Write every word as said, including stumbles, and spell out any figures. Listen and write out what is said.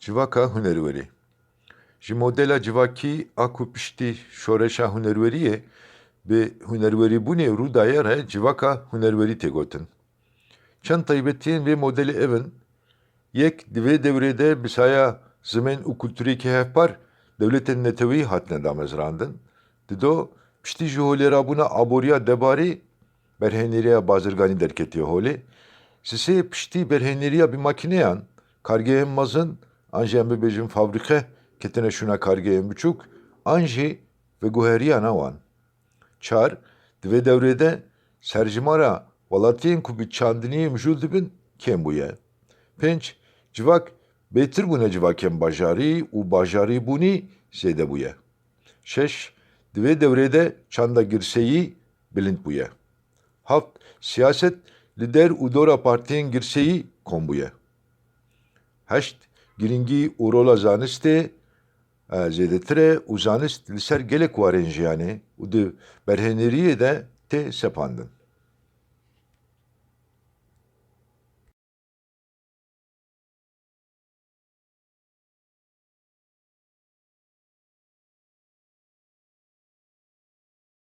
Civaka hunerwerî. Ji modela civakî a ku piştî şoreşa hunerweriyê bi hunerwerîbûnê rû daye re civaka hunerwerî tê gotin. Çend taybetiyên vê modelê ev in: yek, di vê dewrê de bi saya zimên û kulturêkî hevpar dewletên neteweyî hatine damezrandin. Dido, piştî ji holêrabûna aboriya debarî berheynêriya bazirganî derketiye holê. Sisê, piştî berheynêriya bi makîneyan, kargehên mezin, an jî em bibêjin fabrîke, ketine şûna kargehên biçûk, an jî veguheriyana wan. Çar, di vê dewrê de serjimara welatiyên ku bi çandiniyê mijûl dibin kêm bûye. Pênc, civak bêtir bûne civakên bajarî û bajarîbûnî zêde bûye. Şeş, di vê dewrê de çanda girseyî bilind bûye. Heft, siyaset li der û dora partiyên girseyî kom bûye. Heşt, girîngî û rola zanistê, e, zêdetir e û zanist li ser gelek warên jiyanê û di berheynêriyê de tê sepandin.